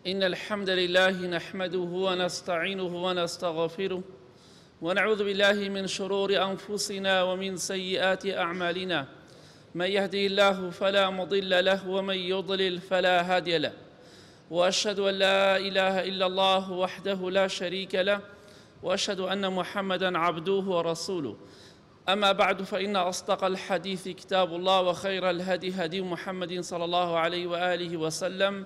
إن الحمد لله نحمده ونستعينه ونستغفره ونعوذ بالله من شرور أنفسنا ومن سيئات أعمالنا من يهدي الله فلا مضل له ومن يضلل فلا هادي له وأشهد أن لا إله إلا الله وحده لا شريك له وأشهد أن محمدا عبده ورسوله أما بعد فإن أصدق الحديث كتاب الله وخير الهدي هدي محمد صلى الله عليه وآله وسلم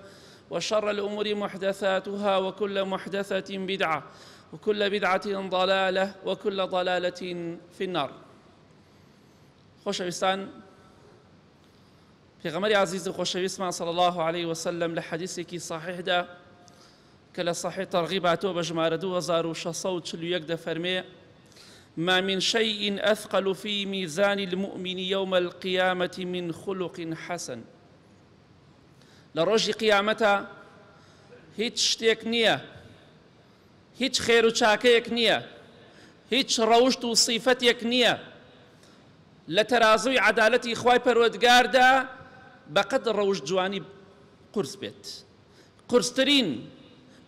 وشر الأمور محدثاتها وكل محدثة بدعة وكل بدعة ضلالة وكل ضلالة في النار. خۆشەویستان پێغەمبەری عەزیز و خۆشەویستمان صلی الله علیه وسلم لە حەدیثێکی صحیحدا کە لە صحیح تەرغیب هاتووە بە ژمارە 2641 دەفەرمێ ما من شيء أثقل في ميزان المؤمن يوم القيامة من خلق حسن. لە ڕۆژی قیامەتە هیچ شتێک نییە، هیچ خێر و چاکەیەک نییە، هیچ ڕەوشت و سیفەتێک نییە لە تەرازووی عەدالەتی خوای پەروەردگاردا بەقەد ڕەوشت جوانی قورس بێت. قورسترین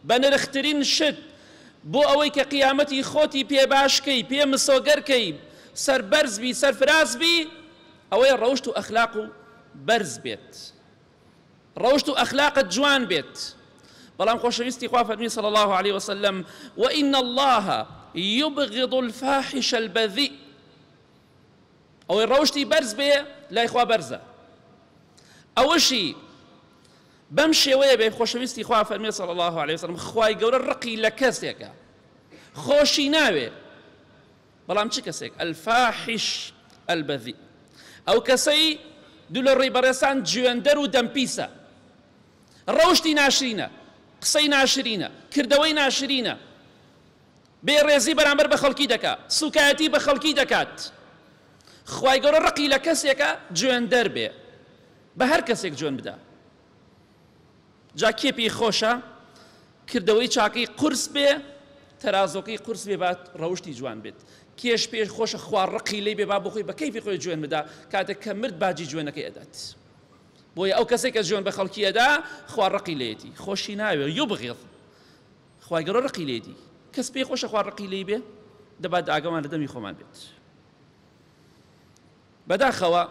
بەنرخترین شت بۆ ئەوەی کە قیامەتی خۆتی پێ باشکەی، پێ مسۆگەرکەی، سەربەرز بی، سەرفراز بی، ئەوەیە ڕەوشت و ئەخلاق و بەرز بێت، ڕەوشت و ئەخلاقت جوان بێت. بەڵام خۆشەویستی خوا فەرمی صلی الله عليه وسلم وإن الله يبغض الفاحش البذيء. ئەوەی ڕەوشتی بەرز بێ لای خوا بەرزە، ئەوەشی بەم شێوەیە بێ خۆشەویستی خوا فەرمی صلی الله عليه وسلم خوای گەورە ڕقی لە کەسێکە خۆشی ناوێ، بەڵام چ کەسێک؟ الفاحش البذیء، ئەو کەسەی دوو لە ڕێی بەڕێسان جوێندەر و دەمپیسە، ڕەوشتی ناشرینە، قسەی ناشرینە، کردەوەی ناشرینە، بێڕێزی بەرامبەر بە خەڵکی دەکا، سوکایەتی بە خەڵکی دەکات. خوای گەورە ڕقی لە کەسێکە جوێندەر بێ، بە هەر کەسێک جوێن بدا. جا کێ پێی خۆشە کردەوەی چاکەی قورس بێ، تەرازۆکەی قورس بێ، با ڕەوشتی جوان بێت. کێش پێش خۆشە خوا ڕقی لێ بێ، با بۆ خۆی بە کەیفی خۆی جوێن بدا، کاتێک کە مرد باجی جوێنەکەی ئەدات. بۆیە ئەو کەسێک کە جوێن بە خەڵکی ئەدا خوا ڕقی لێیەتی، خۆشی ناوێ، یوبغض، خوای گەورە ڕقی لێیەتی. کەس پێی خۆشە خوا ڕقی لێی بێ؟ دەبات ئاگەمان لە دەمی خۆمان بێت. بەداخەوە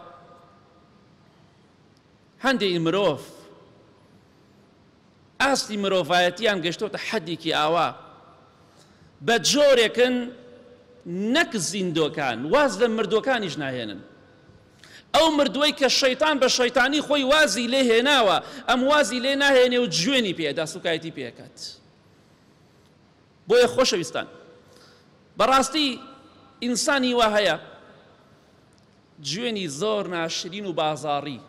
هەندێک مرۆڤ ئاستی مرۆڤایەتیان گەشتۆتە حەدێکی ئاوا بە جۆرێکن نەک زیندۆکان واز لە مردوەکانیش ناهێنن. ئەو مردووەی کە شەیتان بە شەیتانی خۆی وازی لێ هێناوە، ئەم وازی لێ ناهێنێ و جوێنی پێدا، سوکایەتی پێکات. بۆیە خۆشەویستان بەڕاستی ئینسانی وا هەیە جوێنی زۆر ناشرین و بازاڕی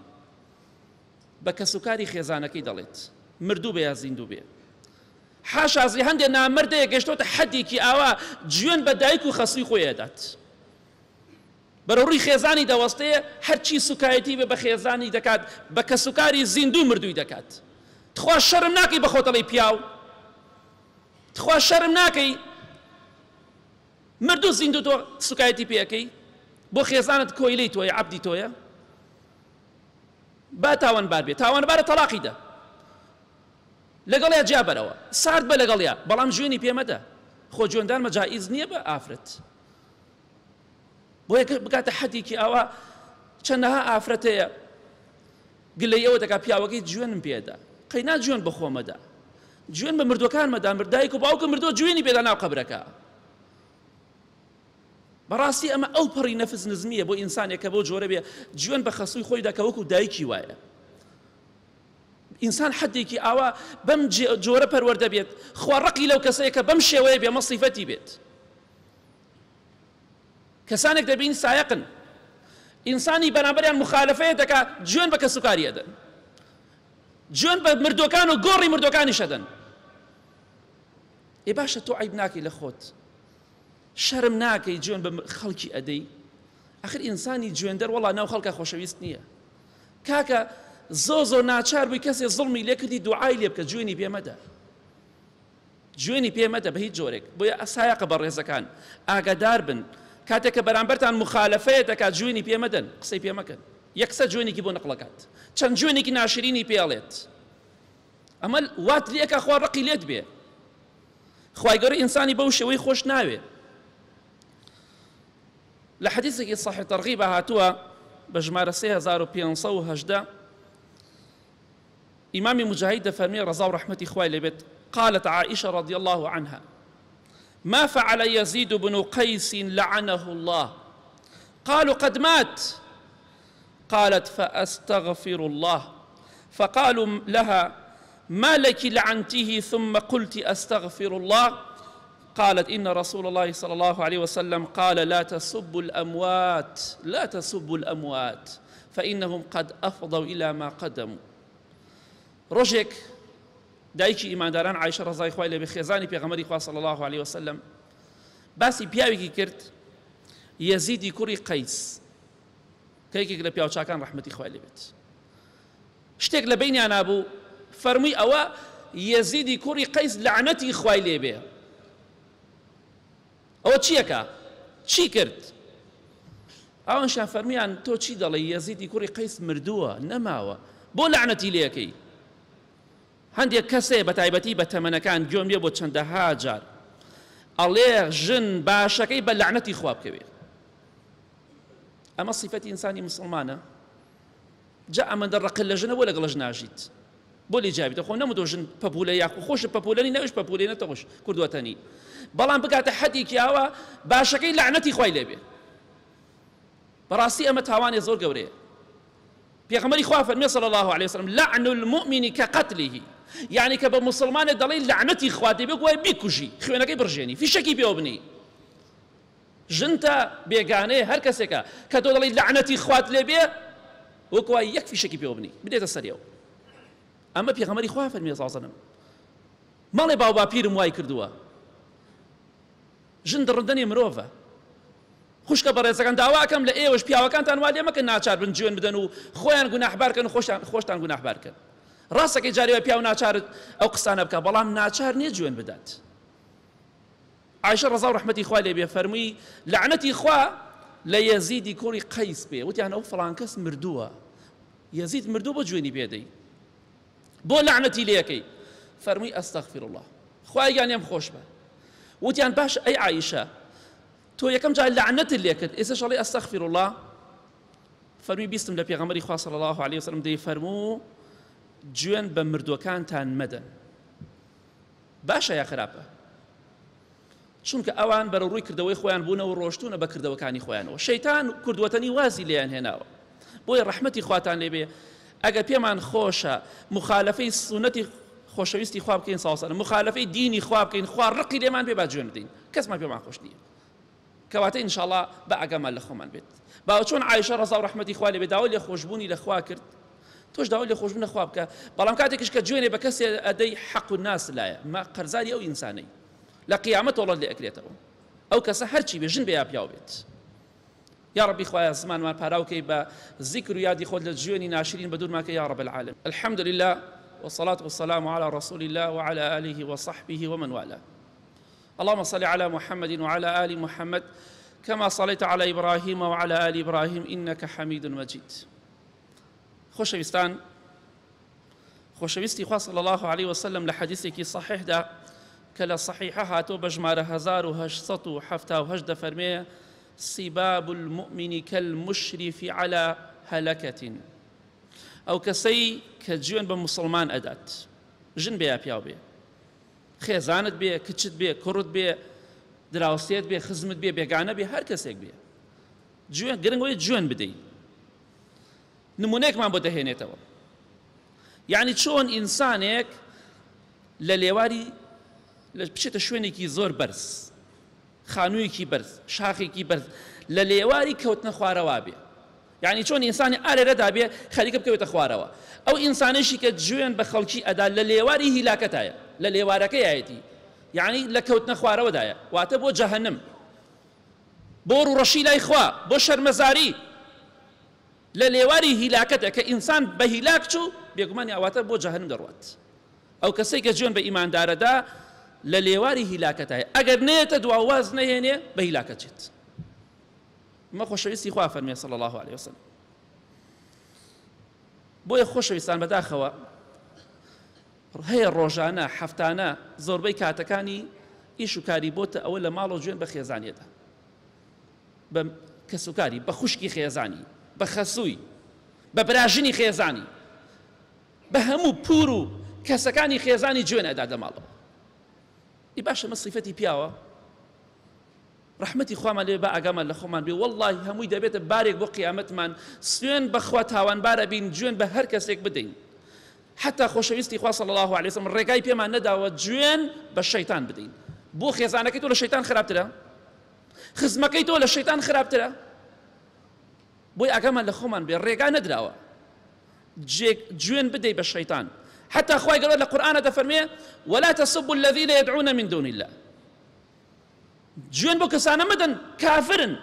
بە کەسوکاری خێزانەکەی دەڵێت، مردوو بێ یا زیندوو بێ. حاشازی هەندێک نامەردەیە گەشتۆتە حەدێکی ئاوا جوێن بە دایک و خەسووی خۆی ئەدات، بەرەو ڕووی خێزانی دەوەستێ، هەرچی سوکایەتی بێ بە خێزانی دەکات، بە کەسوکاری زیندوو مردووی دەکات. تخوا شەرم ناکەی بە خۆتەڵی پیاو؟ تخوا شەرم ناکەی مردوو زیندوو تۆ سوکایەتی پێەکەی؟ بۆ خێزانت کۆیلەی تۆیە، عەبدی تۆیە؟ با تاوانبار بێ، تاوانبارە تەلاقی دە، لەگەڵیا جیا بەرەوە، سارد بە لەگەڵیا، بەڵام جوێنی پێمەدە. خۆ جوێندان مەجائیز نییە بە ئافرەت. بۆیە بکاتە حەدێکی ئاوا چەندەها ئافرەت هەیە گلەی ئەوە دەکات پیاوەکەی جوێنم پێدا، قەینا جوێن بە خۆمەدا، جوێن بە مردوەکانمەدا، دایک و باوکم مردووە جوێنی پێدا ناو قەبرەکە. بەڕاستی ئەمە ئەو پەڕی نەفس نزمیە بۆ ئینسانێک کە بۆ جۆرە بێ جوێن بە خەسووی خۆیدا کە وەکو دایکی وایە. ئینسان حەدێکی ئاوا بەم جۆرە پەروەردە بێت، خوا ڕقی لەو کەسەیە کە بەم شێوەیە بێ مەسیفەتی بێت. کەسانێک دەبین سایەقن، ئینسانی بەرامبەریان مخالفەیە دەکا، جوێن بە کەسوکاری ئەدەن، جوێن بە مردوەکان و گۆڕی مردوەکانیش ئەدەن. ئێ باشە تۆ عەیب ناکەی لە خۆت، شەرم ناکەی جوێن بە خەڵکی ئەدەی؟ ئەخر ئینسانی جوێندەر وەڵا ناو خەڵکە خۆشەویست نییە. کاکە زۆر زۆر ناچار بووی کەسێ زوڵمی لێ کردی دوعای لێ بکە، جوێنی پێ مەدە، جوێنی پێ مەدە بە هیچ جۆرێک. بۆیە سایەقە بەڕێزەکان ئاگادار بن، کاتێک کە بەرامبەرتان مخالفەیە دەکات جوێنی پێ مەدەن، قسەی پێ مەکەن، یەکسەر جوێنێکی بۆ نەقڵەکات، چەند جوێنێکی ناشرینی پێڵێت. ئەمە وات لێکا خوا ڕقی لێت بێ. خوای گەورە ئینسانی بەو شێوەی خۆش ناوێ. لە حەدیثێکی صحیح تەرغیبە هاتووە بە ژمارە 3518 ئیمامی مجاهید دەفەرمێ ڕەزا و ڕەحمەتی خوای لێ بێت قالت عائشة رضي الله عنها ما فعل يزيد بن قيس لعنه الله قالوا قد مات قالت فأستغفر الله فقالوا لها ما لك لعنته ثم قلت أستغفر الله قالت إن رسول الله صلى الله عليه وسلم قال لا تسبوا الأموات لا تسبوا الأموات فإنهم قد أفضوا إلى ما قدموا. ڕۆژێک دایکی ئیمانداران عایشە ڕەزای خوای لێبێ خێزانی پێغەمبەری خوا صلی الله علیه وسلم باسی پیاوێکی کرد یەزیدی کوڕی قەیس کە یەکێک لە پیاوچاکان ڕەحمەتی خوای لێبێت شتێک لە بینیانا بوو فەرمووی ئەوە یەزیدی کوڕی قەیس لەعنەتی خوای لێبێ ئەوە چیەکە چی کرد؟ ئەوانشیان فەرمیان تۆ چی دەڵێی یەزیدی کوڕی قەیس مردووە نەماوە بۆ لەعنەتی لێکەی؟ هەندێک کەس هەیە بەتایبەتی بە تەمەنەکان گوێم لێ بۆ چەندەها جار ئەڵێ ژن باشەکەی بە لەعنەتی خوا بکەوێ. ئەمە سیفەتی ئینسانی مسلمانە؟ جا ئەمەندە ڕقت لە ژنە بۆ لەگەڵ ژن ناژیت؟ بۆ لێ جیابیتە خۆ نەموتۆ ژن پەپولە یاخو خۆشت پەپولە نی نەویش پەپولەی نەتەخۆش کوردوەتەنی بەڵام بگاتە حەدێکی ئاوا باشەکەی لەعنەتی خوای لێبێ بەڕاستی ئەمە تاوانێ زۆر گەورەیە. پێغەمبەری خوا فەرمی صلی الله علیه وسلم لعن المؤمن كقتله، یعنی کە بە موسڵمانێک دەڵێی لەعنەتی خوا دەبێ گوایە بیکوژی خوێنەکەی بڕژێنی فیشەکی پێوە بنێی ژنتە بێگانەیە هەر کەسێکە کە تۆ دەڵێی لەعنەتی خوات لێ بێ وەک وای یەک فیشەکی پێوە بنێی بدێتە سەریەوە. ئەمە پێغەمبەری خوا فەرمی صلی الله علیه وسلم مەڵێ باو باپیرم وای کردووە. ژن دڕندەنێ مرۆڤە. خوشکە بەڕێزەکان داوا ئەکەم لە ئێوەش پیاوەکانتان وا لێ مەکەن ناچار بن جوێن بدەن و خۆیان گوناحبار کەن و خۆشتان خۆشتان گوناحبار کەن. ڕاستەکەی جارێ وایە پیاو ناچارت ئەو قسانە بکا بەڵام ناچار نییە جوێن بدات. عائشە ڕەزا و ڕەحمەتی خوای لێ بێ فەرمووی لەعنەتی خوا لە یەزیدی کوڕی قەیس بێ. وتیان ئەو فڵان کەس مردووە، یەزید مردووە بۆ جوێنی پێدەی؟ بۆ لەعنەتی لێکەی؟ فەرمووی ئەستەغفر الله، خوایە گیان لێم خۆش بە. وتیان باش ئەی عائشە تۆ یەکەم جار لەعنەتت لێ کرد ئێستاش ئەڵێی ئەستەغفر الله؟ فەرمووی بیستم لە پێغەمبەری خوا صلی الله علیه وسلم دەیفەرموو جوێن بە مردووەکانتان مەدەن. باشە یا خراپە؟ چونکە ئەوان بەرەو ڕووی کردەوەی خۆیان بوونە و ڕۆشتوونە بە کردەوەکانی خۆیانەوە. شەیتان کوردوەتەنی وازی لێیان هێناوە. بۆیە ڕەحمەتی خواتان لێ بێ ئەگەر پێمان خۆشە مخالەفەی سوننەتی خۆشەویستی خوا بکەین صلی الله علیه و سلم، مخالەفەی دینی خوا بکەین، خوا ڕقی لێمان بێ با جوێن بدەین، کەسمان پێمان خۆش نییە. کەواتە ان شاء الله با ئاگامان لە خۆمان بێت. باوە چۆن عائشە ڕەزا و ڕەحمەتی خوا لێ بێ داوای لێخۆشبوونی لە خوا کرد، تۆش داوای لێخۆشبوون لە خوا بکە، بەڵام کاتێکیش کە جوێنێ بە کەسێ ئەدەی حەق الناس لایە، مە قەرزاری ئەو ئینسانەی لە قیامەت تۆڵەت لێ ئەکرێتەوە، ئەو کەسە هەرچی بێ ژن بێ یا پیاو بێت. یا ربی خوایە زمانمان پاراو کەی بە زیکر و یادی خۆت لە جوێنی ناشرین بەدوورمان کە یا رب العالمین. الحمد لله والصلاة والسلام على رسول الله وعلى آله وصحبه ومن والاه. اللهم صل على محمد وعلى آل محمد كما صليت على إبراهيم وعلى آل إبراهيم إنك حميد مجيد. خۆشەویستان خۆشەویستی خوا صلی الله علیه وسلم لە حەدیثێکی صحیحدا کە لە صحیحە هاتۆ بە ژمارە 1878 دەفەرمێ سباب المؤمن كالمشرف على هلكة. ئەو کەسەی کە جوێن بە موسڵمان ئەدات ژن بێ یا پیاو بێ، خێزانت بێ، کچت بێ، کوڕت بێ، دراوسێت بێ، خزمت بێ، بێگانە بێ، هەر کەسێک بێ، جوێن گرنگ ئەوەیە جوێن بدەی. نمونەیەکمان بۆ دەهێنێتەوە، یعنی چۆن ئینسانێک لە لێواری بچێتە شوێنێکی زۆر بەرز، خانوویەکی بەرز، شاخێکی بەرز، لە لێواری کەوتنە خوارەوە بێ، یعنی چۆن ئینسانی ئالێرەدا بێ خەریکە بکەوێتە خوارەوە. ئەو ئینسانەیشی کە جوێن بە خەڵکی ئەدا لە لێواری هیلاکەتایە، لە لێوارەکەیایەتی، یعنی لە کەوتنە خوارەوەدایە، واتە بۆ جەهەنم، بۆ ڕووڕەشی لای خوا، بۆ شەرمەزاری، لە لێواری هیلاکەتە کە ئینسان بە هیلاک چوو بێگومان واتە بۆ جەهەنم دەڕوات. ئەو کەسەی کە جوێن بە ئیماندارەدا لە لێواری هیلاکەتایە، ئەگەر نەیەتە دوا واز نەهێنێ بە هیلاکەت چێت. ئەمە خۆشەویستی خوا فەرمێ صلی الله علیه وسلم. بۆیە خۆشەویستان بەداخەوە هەیە ڕۆژانە، هەفتانە، زۆربەی کاتەکانی ئیش و کاری بۆتە ئەوە لە ماڵەوە جوێن بە خێزانیەدا، بە کەسوکاری، بە خوشکی خێزانی، بە خەسووی، بە براژنی خێزانی، بە هەموو پوور و کەسەکانی خێزانی جوێن ئەدات لە ماڵەوە. ئی باشە مە سیفەتی پیاوە؟ ڕەحمەتی خوامان لێ با ئاگامان لە خۆمان بێ وەڵڵاهی هەمووی دەبێتە بارێک بۆ قیامەتمان سوێن بەخوا تاوانبار ئەبین جوێن بە هەر کەسێک بدەین حتا خۆشەویستی خوا صلی الله علیه وسلم ڕێگای پێمان نەداوە جوێن بە شەیتان بدەین بۆ خێزانەکەی تۆ لە شەیتان خراپترە خزمەکەی تۆ لە شەیتان خراپترە بۆی ئاگامان لە خۆمان بێ ڕێگا نەدراوە جوێن بدەی بە شەیتان حتا خوای گەورە لە قورئانە دەفەرمێ ولا تسبوا الذين يدعون من دون الله جوێن بۆ کەسانە مەدەن کافرن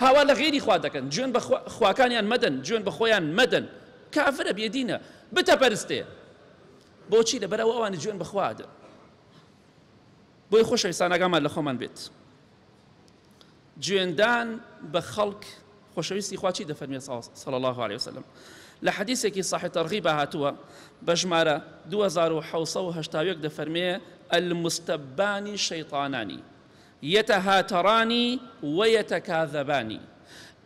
هاوار لە غیری خوا دەکەن جوێن بە خواکانیان مەدەن جوێن بە خۆیان مەدەن کافرە بێدینە بتەپەرستێ بۆچی لەبەرەوە ئەوانی جوێن بە خوا دەن بۆی خۆشەویستان ئاگامان لە خۆمان بێت جوێندان بە خەڵک خۆشەویستی خوا چی دەفەرمێ صلی الله علیه وسلم لە حەدیثێکی صحیح ترغیب هاتووە بە ژمارە 2781 دەفەرمێ المستبان شەیطانانی یتهاترانی ویتکاذبانی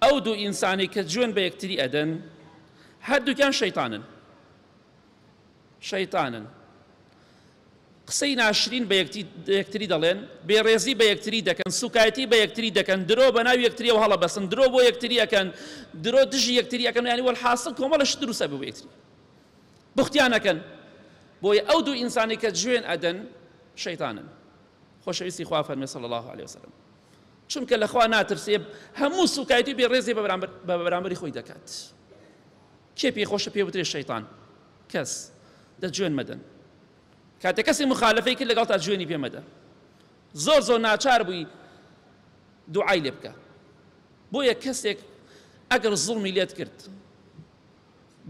ئەو دوو ئینسانی کە جوێن بە یەکتری ئەدەن هەردووکیان شەیطانن شەیتانن قسەی ناشرین بە یەکتری دەڵێن، بێڕێزی بە یەکتری دەکەن، سوکایەتی بە یەکتری دەکەن، درۆ بە ناو یەکتریەوە هەڵەبەستن، درۆ بۆ یەکتری ئەکەن، درۆ دژی یەکتری ئەکەن، یانی وەلحاسڵ کۆمەڵە شت دروست ئەبێ بۆ یەکتری بوختیان ئەکەن. بۆیە ئەو دوو ئینسانەی کە جوێن ئەدەن شەیتانن. خۆشەویستی خوا فەرمێ صلی الله علیه وسلم چونکە لە خوا ناترسێ هەموو سوکایەتی و بێڕێزی بە بەرامبەری خۆی دەکات. کێ پێی خۆشە پێ وترێ شەیتان؟ کەس. دە جوێن مەدەن. کاتێ کەسی مخالفەی کرد لەگەڵتا جوێنی پێ مەدە. زۆر زۆر ناچار بووی دوعای لێ بکە. بۆیە کەسێک ئەگەر زوڵمی لێت کرد،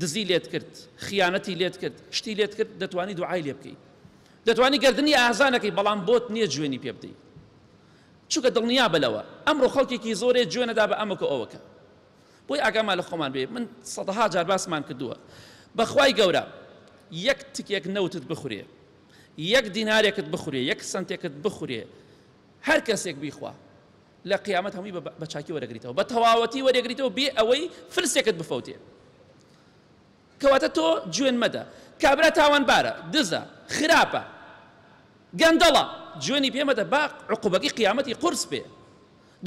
دزی لێت کرد، خیانەتی لێت کرد، شتی لێت کرد، دەتوانی دوعای لێ بکەی. دەتوانی گەردنی ئازانەکەی بەڵام بۆت نییە جوێنی پێ بدەی. چونکە دڵنیابە لەوە ئەمڕۆ خەڵکێکی زۆرێ جوێنەدا بە ئەمەکە ئەوەکە. بۆیە ئاگامان لە خۆمان بێ من سەدەها جار باسمان کردووە بەخوای گەورە یەک تکێک نەوتت بخورێ یەک دینارێکت بخورێ یەک سنتێکت بخورێ هەر کەسێک بیخوا لە قیامەت هەمووی بە چاکی وەرەگریتەوە بە تەواوەتی وەرەگریتەوە بێ ئەوەی فلسێکت بفەوتێ کەواتە تۆ جوێن مەدە کابرا تاوانبارە دزە خراپە گەندەڵە جوێنی پێ مەدە با عقوبەکەی قیامەتی قورس بێ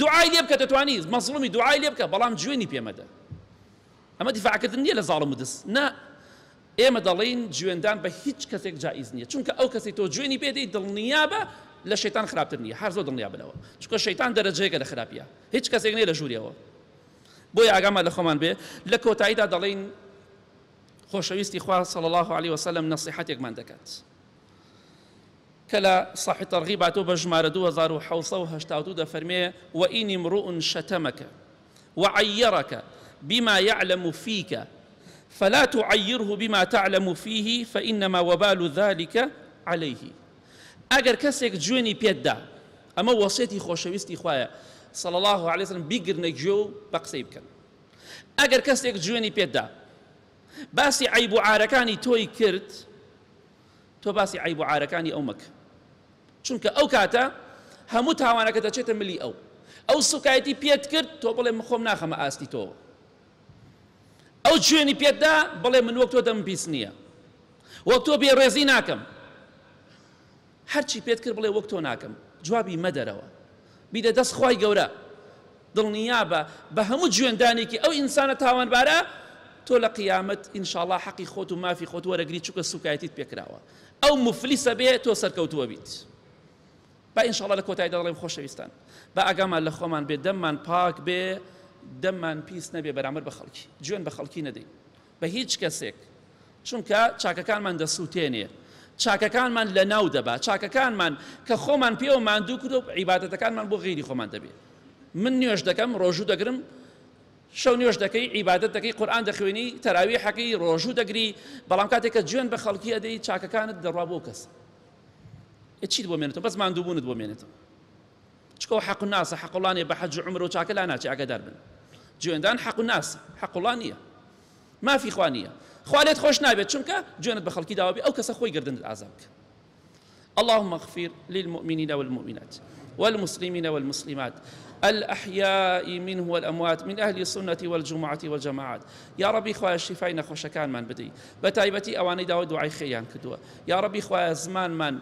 دوعای لێ بکە دەتوانی مەزڵومی دوعای لێ بکە بەڵام جوێنی پێ مەدە ئەمە دیفاعکردن نییە لە زاڵم و دز نا ئێمە دەڵێین جوێندان بە هیچ کەسێک جائیز نییە چونکە ئەو کەسی تۆ جوێنی پێدەی دڵنیابە لە شەیتان خراپتر نییە هەر زۆر دڵنیابە لەوە چونکە شەیتان دەرەجەیەکە لە خراپیە هیچ کەسێک نییە لە ژووریەوە بۆیە ئاگامان لە خۆمان بێ لە کۆتاییدا دەڵێین خۆشەویستی خوا صلی الله علیه وسلم نەسیحەتێکمان دەکات کە لە صحیح ترغیب هاتووە بە ژمارە 2782 دەفەرمێ وإن امرؤ شتمك وعيرك بما يعلم فيك فلا تعيره بما تعلم فيه فإنما وبال ذلك عليه ئەگەر کەسێک جوێنی پێت دا ئەمە وەسێتی خۆشەویستی خوایە صلی الله علیه وسلم بیگرنە گوێ و بە قسەی بکەن ئەگەر کەسێک جوێنی پێت دا باسی عەیب و عارەکانی تۆی کرد تۆ باسی عەیب و عارەکانی ئەو مەکە چونکە ئەو کاتە هەموو تاوانەکە دەچێتە ملی ئەو ئەو سوکایەتی پێت کرد تۆ بڵێ من خۆم ناخەمە ئاستی تۆوە ئەو جوێنی پێت دا بڵێ من وەک تۆ دەمم پیس نییە وەک تۆ بێڕێزی ناکەم هەرچی پێت کرد بڵێ وەک تۆ ناکەم جوابی مەدەرەوە بیدە دەست خوای گەورە دڵنیابە بە هەموو جوێندانێکی ئەو ئینسانە تاوانبارە تۆ لە قیامەت ئینشاڵا حەقی خۆت و مافی خۆت وەرەگری چونکە سوکایەتیت پێکراوە ئەو موفلیسە بێ تۆ سەرکەوتووە بیت با ئینشاڵا لە کۆتاییدا دەڵێم خۆشەویستان با ئاگامان لە خۆمان بێ دەممان پاک بێ دەممان پیس نەبێ بەرامبەر بە خەڵکی جوێن بە خەڵکی نەدەین بە هیچ کەسێک چونکە چاکەکانمان دەسووتێنێ چاکەکانمان لەناو دەبا چاکەکانمان کە خۆمان پێوە ماندوو کردو عیبادەتەکانمان بۆ غیری خۆمان دەبێ من نوێژ دەکەم ڕۆژوو دەگرم شەو نوێژ دەکەی عیبادەت دەکەی قورئان دەخوێنی تەراویحەکەی ڕۆژوو دەگری بەڵام کاتێک کە جوێن بە خەڵکی ئەدەی چاکەکانت دەڕوا بۆ کەس چیت بۆ مێنێتەوە بەس ماندووبوونت بۆ مێنێتەوە چکە ئەو حەق الناسە حەق اللە نیە بە حەج و عومرە و چاکە لا ناچێ ئاگادار بن جوێندان حەق الناسە حەق اللە نیە مافی خوا نیە. خوا لێت خۆش نابێت چونکە جوێنت بە خەڵکی داوە بێ ئەو کەسە خۆی گردنت ئازا بکە. اللهم اغفر للمؤمنين والمؤمنات والمسلمين والمسلمات الأحياء منه والأموات من أهل السنة والجمعة والجماعات. یا ڕەبی خوایە شیفای نەخۆشەکانمان بدەی بەتایبەتی ئەوانەی داوای دوعای خێریان کردووە. یا ڕەبی خوایە زمانمان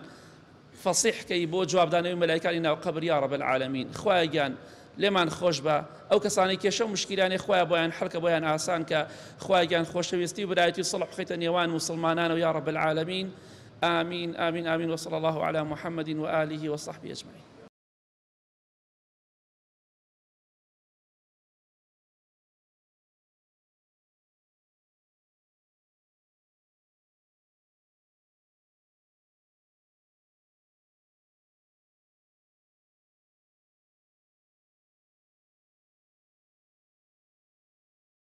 فەسیح کەی بۆ جوابدانەوەی مەلایکانی ناو قەبر یا رب العالمین. خوایە گیان لێمان خۆش بە ئەو کەسانەی کێشە و مشکیلانەی خوایە بۆیان حەل کە بۆیان ئاسان کە. خوایە گیان خۆشەویستی و برایەتی و سوڵح بخەیتە نێوان موسڵمانانەوە یا رب العالمین. آمین آمین آمین وصلی الله علی محمد وآله وصحبه اجمعین.